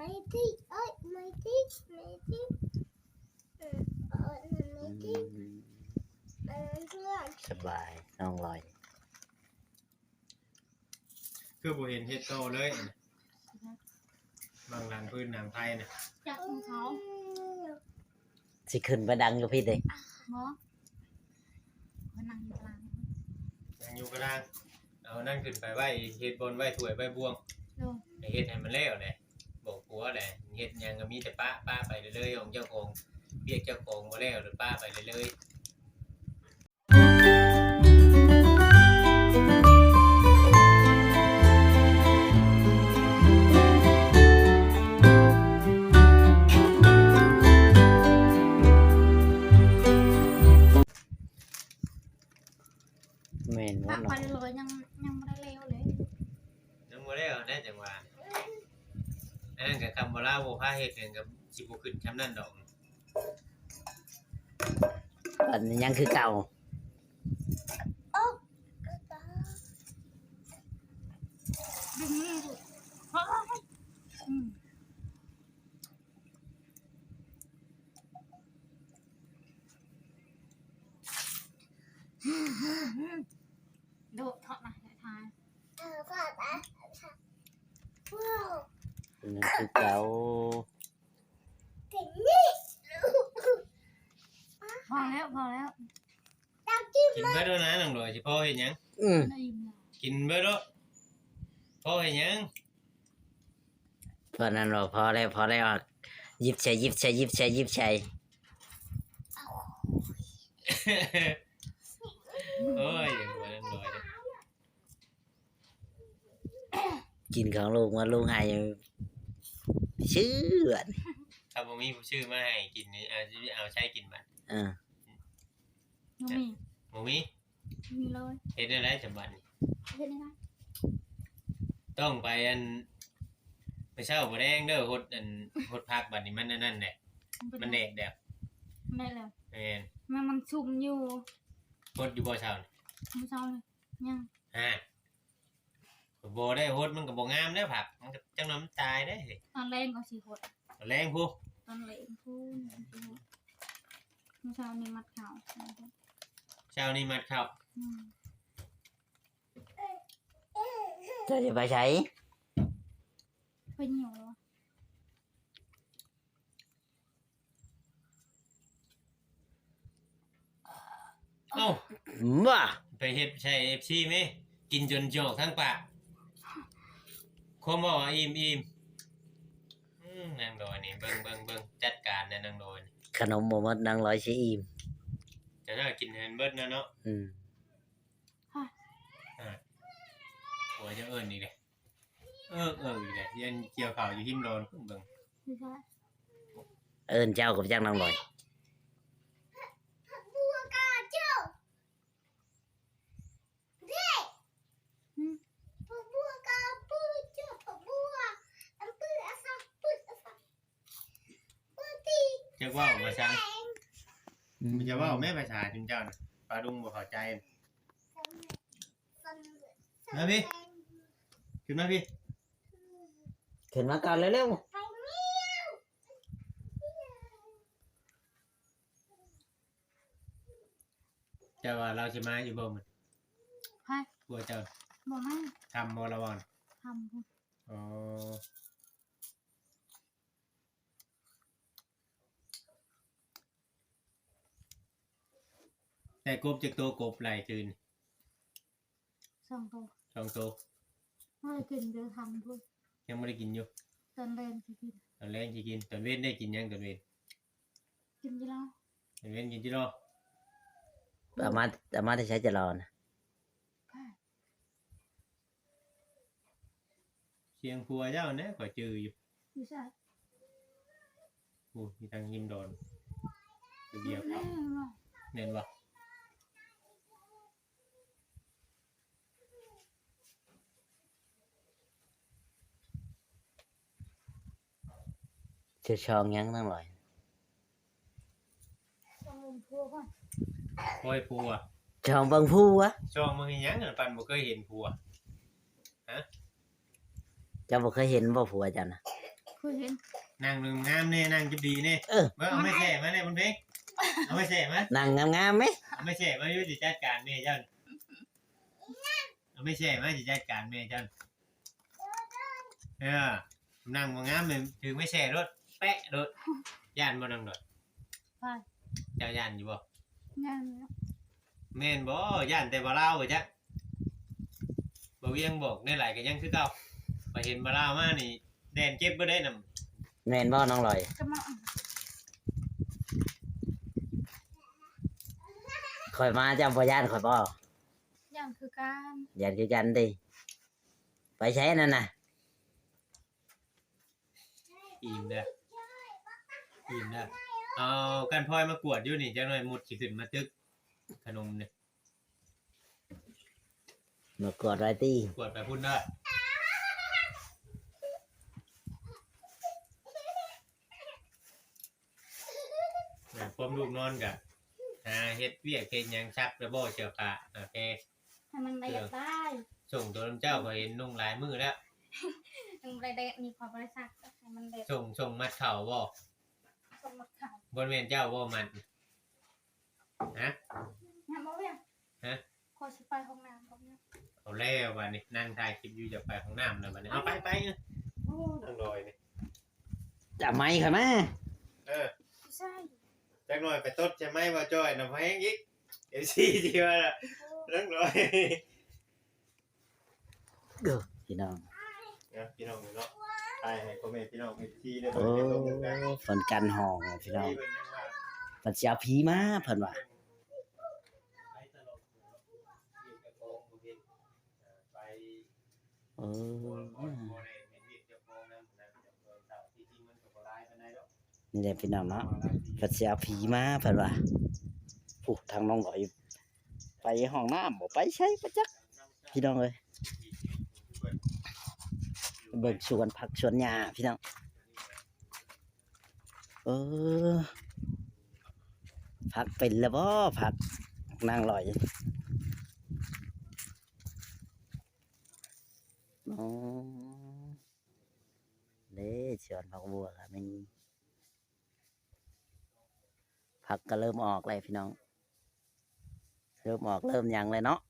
Magic ເອີຍ Magic Magic ເອີ ເອີ Magic ເອີ ສະບາຍ ນ້ອງລອຍ. ຄືບໍ່ເຫັນເຮັດຕໍ່ເລີຍ ບັງຫຼັງພື້ນຫຼັງໄພນະ ຈັກຂອງເຂົາ. ຊິຂຶ້ນໄປດັງຢູ່ພີ້ເດ້. ບໍ່ ຂ້ອຍນັ່ງຢູ່ກະລາງ ນັ່ງຢູ່ກະລາງ. ເອົານັ້ນຂຶ້ນໄປໄວ້ ເຮັດບ່ອນໄວ້ຖ້ວຍໄວ້ບ່ວງ. ໂດຍ ໃຫ້ເຮັດໃຫ້ມັນແລ້ວແຫຼະ ບອກຜົວແຫຼະ ເຮັດຫຍັງກໍມີແຕ່ປະ ປະໄປເລື້ອຍໆ ຂອງເຈົ້າຂອງ ວຽກເຈົ້າຂອງບໍ່ແລ້ວ ປະໄປເລື້ອຍໆ. ແມ່ນບໍ່ ພັກໄປເນາະ ເລີຍ ຍັງ ຍັງບໍ່ໄດ້ແລ້ວເລີຍ ຍັງບໍ່ແລ້ວແຫຼະ ຈັ່ງວ່າ ອັນນັ້ນກໍຄຳວ່າລາວບໍ່ພາເຮັດຫຍັງກໍຊິບໍ່ຂຶ້ນຊ່ຳນັ້ນດອກ. ອັນນີ້ຍັງຄືເກົ່າ. ໂດດເທາະມາ ເທາະມາ ເອີ ເທາະມາ ວ້າວ ຍັງຄືເກົ່າ. ພໍແລ້ວ ພໍແລ້ວ ກິນເບິດແລ້ວນະ ນ້ອງດອຍ ຊິພໍເຮັດຫຍັງ? ອືມ ກິນເບິດໂລດ ພໍເຮັດຫຍັງ? ຕອນນັ້ນວ່າພໍແລ້ວ ພໍແລ້ວ ຢິບໃສ່ ຢິບໃສ່ ຢິບໃສ່ ຢິບໃສ່. ໂອ້ຍ ບໍ່ໄດ້ ກິນຂອງລູກມາ ລູກໃຫ້ຊື້ບັດນີ້. ຖ້າບໍ່ມີຜູ້ຊື້ມາໃຫ້ກິນນີ້ ເອົາ ຊິເອົາໃສກິນບັດ? ເອີ ບໍ່ມີ ບໍ່ມີ ມີເລີຍ. ເຮັດແນວໃດສະບັດນີ້? ເຮັດແນວໃດ? ຕ້ອງໄປອັນ ໄປເຊົ້າບໍ່ແດງເດີ ຫົດອັນ ຫົດຜັກບັດນີ້ ມັນອັນນັ້ນແຫຼະ ມັນແດກແລ້ວ ແດກແລ້ວ. ແມ່ນ ມັນ ມັນຊຸ່ມຢູ່. ຫົດຢູ່ບໍ່ເຊົ້ານີ້? ມື້ເຊົ້ານີ້ຍັງ. ຮະ ບໍ່ໄດ້ຫົດ ມັນກໍບໍ່ງາມເດ້ຜັກ ມັນກໍຈັກໜ່ອຍມັນຕາຍເດ້. ຕອນແລງກໍຊິຫົດ ຕອນແລງພຸ້ນ ຕອນແລງພຸ້ນ. ມື້ເຊົ້ານີ້ມັດເຂົ້າ ເຊົ້ານີ້ມັດເຂົ້າ. ອືມ ເຈົ້າຊິໄປໃສ? ໄປຫຍັງ? ເອົ້າ ບ້າ ໄປເຮັດໃສ່ເອັຟຊີແມ ກິນຈົນຈອກທັງປາກ. ຄວາມເວົ້າວ່າອີ່ມໆ. ອືມ ນາງດອຍນີ້ ເບິ່ງໆໆ ຈັດການແດ່ນາງດອຍນີ້. ຂະໜົມບໍ່ໝົດ ນາງລອຍຊິອີ່ມ. ຈະໄດ້ກິນໃຫ້ມັນເບິດນະເນາະ. ອືມ ຮະ ຮະ ຜົວຈະເອີ້ນອີກເດ້. ເອີ ເອີ ອີກແລ້ວ ຢ້ານກ່ຽວເຂົ້າຢູ່ຮິມດອນພຸ້ນເບິ່ງ. ເອີ້ນເຈົ້າກໍໄປຈັກນາງລອຍ. ຈັກເວົ້າວ່າຊັ້ນ. ອືມ ມັນຈະເວົ້າແມ່ພາສາຈຸມເຈົ້ານະ ປ້າລຸງບໍ່ເຂົ້າໃຈ. ມາພີ້ ຂຶ້ນມາພີ້ ຂຶ້ນມາກ່ອນເລັວໆ. ເຈົ້າວ່າລາວຊິມາຢູ່ບໍ່ມື້? ໃຜ? ຜົວເຈົ້າ. ບໍ່ມາ. ຄ່ຳບໍ່ລະວັນ? ຄ່ຳພຸ້ນ. ອໍ ໄດ້ກົບຈັກໂຕ ກົບໄລ່ຄືນ? ສອງໂຕ. ສອງໂຕ. ບໍ່ໄດ້ກິນເດີ ຄ່ຳພຸ້ນ. ຍັງບໍ່ໄດ້ກິນຢູ່. ຕອນແລງຊິກິນ. ຕອນແລງຊິກິນ. ຕອນເວັນໄດ້ກິນຫຍັງຕອນເວັນ? ກິນຈີ່ລໍ. ຕອນເວັນກິນຈີ່ລໍ. ເອົາມາ ເອົາມາແຕ່ໃສຈີ່ລໍນະ? ສຽງຜົວເຈົ້າແດ່ ຂ້ອຍຈື່ຢູ່. ຢູ່ໃສ? ໂອ້ ຢູ່ທາງຮິມດອນ ໄປກ່ຽວເຂົ້າ. ແມ່ນບໍ່? ຈະຊ່ອງຫຍັງນາງລອຍ? ຊ່ອງເບິ່ງຜົວກ່ອນ. ໂອ້ຍ ຜົວ. ຊ່ອງເບິ່ງຜົວ. ຊ່ອງເບິ່ງອີຫຍັງ? ປັນບໍ່ເຄີຍເຫັນຜົວ. ຮະ? ເຈົ້າບໍ່ເຄີຍເຫັນບໍ່ຜົວເຈົ້ານະ? ບໍ່ເຫັນ ນັ່ງງາມໆແດ່ ນັ່ງຈະດີແດ່ ເອີ ເບິ່ງ ເອົາໄມ້ແຊະມາແດ່ບຸນເພັງ ເອົາໄມ້ແຊະມາ ນັ່ງງາມໆແມ ເອົາໄມ້ແຊະມາຢູ່ ຊິຈັດການແມ່ເຈົ້າ ເອົາໄມ້ແຊະມາ ຊິຈັດການແມ່ເຈົ້າ ເອີ ນັ່ງບໍ່ງາມ ຖືໄມ້ແຊະໂລດ ແປະໂລດ ຢ້ານບໍ່ ນັ່ງໂລດ ເຈົ້າຢ້ານຢູ່ບໍ່? ຢ້ານຢູ່ ແມ່ນບໍ່? ຢ້ານແຕ່ບ່າວລາວບໍ່ຈັກ ບ່າວວຽງບອກແນວໃດກໍຍັງຄືເກົ່າ ຂ້ອຍເຫັນບ່າວລາວມານີ້ແລ່ນເກັບເບິດເດ້ນຳ ແມ່ນບໍ່ນ້ອງລອຍ? ຂ້ອຍມາເຈົ້າບໍ່ຢ້ານຂ້ອຍບໍ່? ຢ້ານຄືກັນ ຢ້ານຄືກັນຕິ ໄປໃສນັ້ນນະ? ອີ່ມເດີ ອີ່ມເດີ ເອົາກັນພອຍມາກວດຢູ່ນີ້ ຈັກໜ່ອຍມຸດຊິຂຶ້ນມາຕຶກຂະໜົມນີ້ ມາກວດໄວ້ຕິ ກວດໄປພຸ້ນເດີ ຍາມພວມລູກນອນກະຫາເຮັດວຽກເຮັດຫຍັງ ຊັກແລ້ວບໍ່ເສື້ອຜ້າໜ້າແພ ໃຫ້ມັນລະອຽດຕາຍ ສົ່ງໂຕນຳເຈົ້າ ຂ້ອຍເຫັນນຸ່ງຫຼາຍມື້ແລ້ວ ຍັງບໍ່ໄດ້ແດດນີ້ ຂ້ອຍບໍ່ໄດ້ຊັກ ໃຫ້ມັນແດດ ສົ່ງ ສົ່ງມັດເຂົ້າບໍ່? ສົ່ງມັດເຂົ້າ ບໍ່ແມ່ນເຈົ້າບໍ່ມັດ? ຮະ? ຍັງບໍ່ວຽງ ຮະ? ຂ້ອຍຊິໄປຫ້ອງນ້ຳ ເອົາແລ້ວບາດນີ້ ນັ່ງຖ່າຍຄລິບຢູ່ ຢາກໄປຫ້ອງນ້ຳແລ້ວບາດນີ້ ເອົາໄປ ໄປ ໂອ້ ນາງດອຍນີ້ ຈະໄມ້ຂ້ອຍມາ ເອີ ໃຊ່ ຈັກໜ່ອຍໄປຕົດໃສ່ໄມ້ບໍ່ຈ້ອຍນຳແຮງອີກ ເອັຟຊີ ຊິວ່ານາງດອຍ ເດີ ພີ່ນ້ອງ ເນາະ ພີ່ນ້ອງເນາະ ຖ່າຍໃຫ້ພໍ່ແມ່ພີ່ນ້ອງເອັຟຊີໄດ້ເບິ່ງໄດ້ຊົມນຳກັນ ໂອ້ ເພິ່ນກັນຫ້ອງພີ່ນ້ອງ ເພິ່ນຊິເອົາຜີມາເພິ່ນວ່າ ເອີ ນີ້ແຫຼະພີ່ນ້ອງເນາະ ເພິ່ນຊິເອົາຜີມາເພິ່ນວ່າ ຜູ້ທາງນ້ອງດອຍໄປຫ້ອງນ້ຳບໍ່ໄປໃສບໍ່ຈັກ ພີ່ນ້ອງເອີຍ ເບິ່ງສວນຜັກສວນຫຍ້າພີ່ນ້ອງ ເອີ ຜັກເປັນແລ້ວບໍ່ ຜັກນາງລອຍ ອໍ ເດ້ ສວນຜັກບົວກໍມີ ຜັກກໍເລີ່ມອອກແລ້ວພີ່ນ້ອງ ເລີ່ມອອກເລີ່ມຫຍັງແລ້ວເນາະ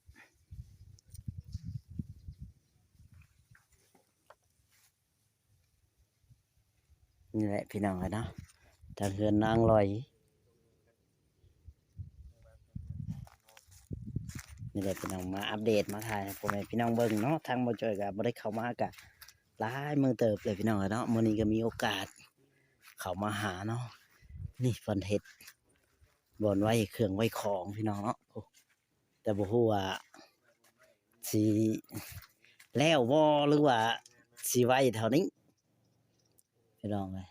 ນີ້ແຫຼະພີ່ນ້ອງເອີຍເນາະ ທາງເຮືອນນາງລອຍ ນີ້ແຫຼະພີ່ນ້ອງ ມາອັບເດດ ມາຖ່າຍໃຫ້ພໍ່ແມ່ພີ່ນ້ອງເບິ່ງເນາະ ທາງບໍ່ຈ່ອຍກໍບໍ່ໄດ້ເຂົ້າມາ ກໍຫຼາຍມື້ເຕີບເລີຍພີ່ນ້ອງເອີຍເນາະ ມື້ນີ້ກໍມີໂອກາດເຂົ້າມາຫາເນາະ ນີ້ເພິ່ນເຮັດບ່ອນໄວ້ເຄື່ອງໄວ້ຂອງພີ່ນ້ອງເນາະ ໂອ້ ແຕ່ບໍ່ຮູ້ວ່າຊິແລ້ວບໍ່ ຫຼືວ່າຊິໄວ້ເທົ່ານີ້ ພີ່ນ້ອງເອີຍ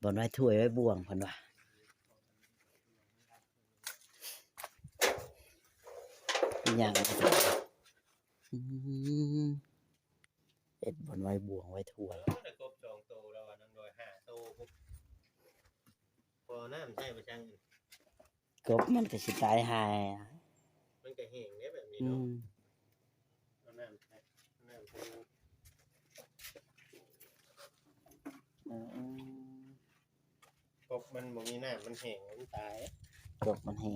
ບ່ອນໄວ້ຖ້ວຍໄວ້ບ່ວງເພິ່ນວ່າ ອີຫຍັງ ອືມ ເຮັດບ່ອນໄວ້ບ່ວງໄວ້ຖ້ວຍ ເອີ ໄດ້ກົບສອງໂຕແລ້ວວ່ານາງດອຍ ຫ້າໂຕພຸ້ນ ພໍນ້ຳໃຊ້ບໍ່ຈັ່ງ ກົບມັນກໍຊິຕາຍຫ່າ ມັນກໍແຫ້ງເດ້ແບບນີ້ເນາະ ອືມ ເອົານ້ຳໃສ່ ນ້ຳໃສ່ ອືມ ກົບມັນບໍ່ມີນ້ຳ ມັນແຫ້ງ ມັນຕາຍ ກົບມັນແຫ້ງ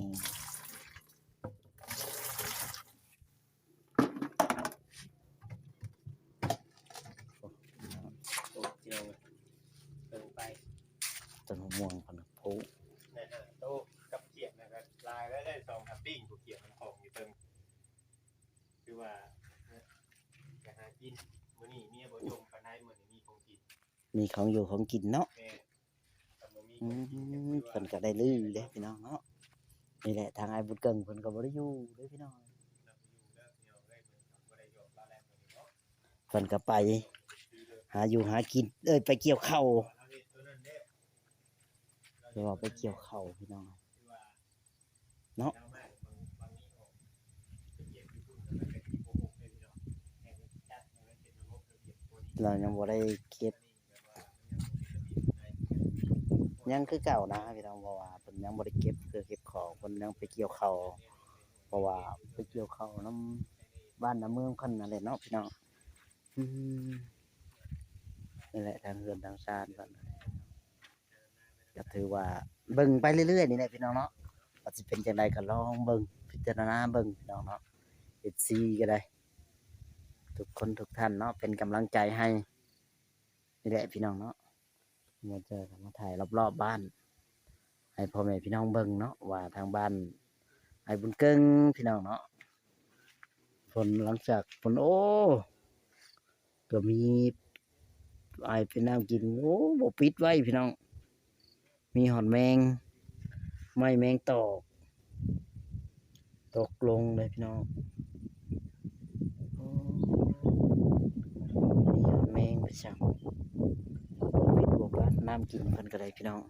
ໂອ້ ພີ່ນ້ອງເອີຍ ເບິ່ງໄປ ຕົ້ນມະມ່ວງເພິ່ນ ໂອ້ ໄດ້ຫ້າໂຕ ກັບຂຽດນະ ກໍຫຼາຍແລ້ວ ໄດ້ສອງສາມປີ້ງ ຜູ້ຂຽດມັນຂອງຢູ່ເທິງ ຄືວ່າ ໄປຫາກິນ ມື້ນີ້ເມຍບໍ່ຈົ່ມປານໃດ ມື້ນີ້ມີຂອງກິນ ມີຂອງຢູ່ຂອງກິນເນາະ ແມ່ນ ອືມ ເພິ່ນກໍໄດ້ລືເດ້ພີ່ນ້ອງເນາະ ນີ້ແຫຼະ ທາງອ້າຍບຸດເກິ່ງເພິ່ນກໍບໍ່ໄດ້ຢູ່ເດ້ພີ່ນ້ອງ ເພິ່ນກໍໄປຫາຢູ່ຫາກິນ ເອີຍ ໄປກ່ຽວເຂົ້າ ເພິ່ນວ່າໄປກ່ຽວເຂົ້າພີ່ນ້ອງ ເນາະ ລາວຍັງບໍ່ໄດ້ເກັບ ຍັງຄືເກົ່ານະພີ່ນ້ອງ ເພາະວ່າເພິ່ນຍັງບໍ່ໄດ້ເກັບເຄື່ອງເກັບຂອງ ເພິ່ນຍັງໄປກ່ຽວເຂົ້າ ເພາະວ່າໄປກ່ຽວເຂົ້ານຳບ້ານນຳເມືອງເພິ່ນນັ້ນແຫຼະເນາະພີ່ນ້ອງ ອືມ. ນີ້ແຫຼະ ທາງເຮືອນທາງຊານເພິ່ນ ກໍຖືວ່າເບິ່ງໄປເລື້ອຍໆນີ້ແຫຼະພີ່ນ້ອງເນາະ ວ່າຊິເປັນຈັ່ງໃດກໍລອງເບິ່ງ ພິຈາລະນາເບິ່ງພີ່ນ້ອງເນາະ ເອັຟຊີກໍໄດ້ ທຸກຄົນທຸກທ່ານເນາະ ເປັນກຳລັງໃຈໃຫ້ ນີ້ແຫຼະພີ່ນ້ອງເນາະ ມາເຈີກັນ ມາຖ່າຍລອບໆບ້ານ ໃຫ້ພໍ່ແມ່ພີ່ນ້ອງເບິ່ງເນາະ ວ່າທາງບ້ານອ້າຍບຸນເກິ່ງພີ່ນ້ອງເນາະ ເພິ່ນ ຫຼັງຈາກເພິ່ນ ໂອ້ ກໍມີອ້າຍເປັນນ້ຳກິນ ໂອ້ ບໍ່ປິດໄວ້ພີ່ນ້ອງ ມີຮອດແມງໄມ້ແມງຕອກ ຕົກລົງເດ້ພີ່ນ້ອງ ໂອ້ ມີຮອດແມງໄປຊ້ຳ ບໍ່ປິດບໍ່ປັດ ນ້ຳກິນເພິ່ນກໍໄດ້ພີ່ນ້ອງ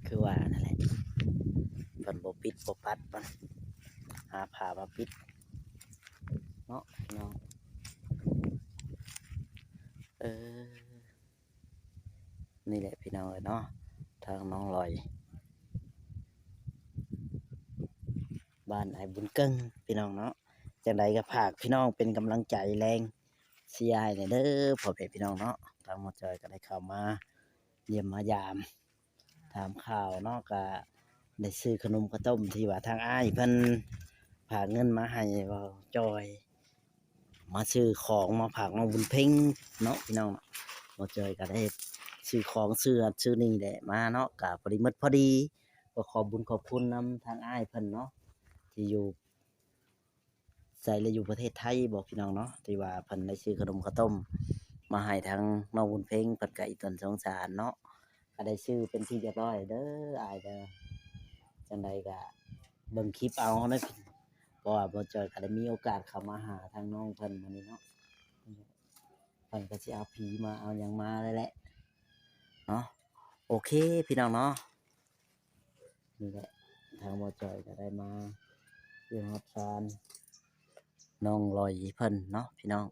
ຄືວ່ານັ້ນແຫຼະ ເພິ່ນບໍ່ປິດບໍ່ປັດ ມັນຫາຜ້າມາປິດເນາະພີ່ນ້ອງ ເອີ ນີ້ແຫຼະພີ່ນ້ອງເອີຍເນາະ ທາງນ້ອງລອຍ ບ້ານອ້າຍບຸນເກິ່ງພີ່ນ້ອງເນາະ ຈັ່ງໃດກໍຝາກພີ່ນ້ອງເປັນກຳລັງໃຈແລງເຊຍໃຫ້ແດ່ເດີ ພໍ່ແມ່ພີ່ນ້ອງເນາະ ທາງໝໍຈອຍກໍໄດ້ເຂົ້າມາຢ້ຽມມາຢາມ ຖາມຂ່າວເນາະ ກະໄດ້ຊື້ຂະໜົມເຂົ້າຕົ້ມທີ່ວ່າທາງອ້າຍເພິ່ນຝາກເງິນມາໃຫ້ບ່າວຈອຍ ມາຊື້ຂອງມາຝາກນ້ອງບຸນເພັງເນາະພີ່ນ້ອງເນາະ ບ່າວຈອຍກະໄດ້ຊື້ຂອງຊື້ນັ້ນຊື້ນີ້ແຫຼະມາເນາະ ກະພໍດີໝົດພໍດີ ກໍຂອບບຸນຂອບຄຸນນຳທາງອ້າຍເພິ່ນເນາະ ທີ່ຢູ່ ໃສ ແລະ ຢູ່ປະເທດໄທບໍພີ່ນ້ອງເນາະ ທີ່ວ່າເພິ່ນໄດ້ຊື້ຂະໜົມເຂົ້າຕົ້ມມາໃຫ້ທາງນ້ອງບຸນເພັງ ເພິ່ນກະອີ່ຕົນສົງສານເນາະ ກະໄດ້ຊື້ເປັນທີ່ຮຽບຮ້ອຍເດີອ້າຍເດີ ຈັ່ງໃດກະເບິ່ງຄລິບເອົາເນາະ ເພາະວ່າບ່າວຈອຍກະໄດ້ມີໂອກາດເຂົ້າມາຫາທາງນ້ອງເພິ່ນມື້ນີ້ເນາະ ເພິ່ນກະຊິເອົາຜີມາເອົາຫຍັງມາແຫຼະເນາະ ໂອເຄພີ່ນ້ອງເນາະ. ນີ້ແຫຼະ ທາງບ່າວຈອຍກໍໄດ້ມາເຮືອນຮອດຊານນ້ອງລອຍເພິ່ນເນາະພີ່ນ້ອງ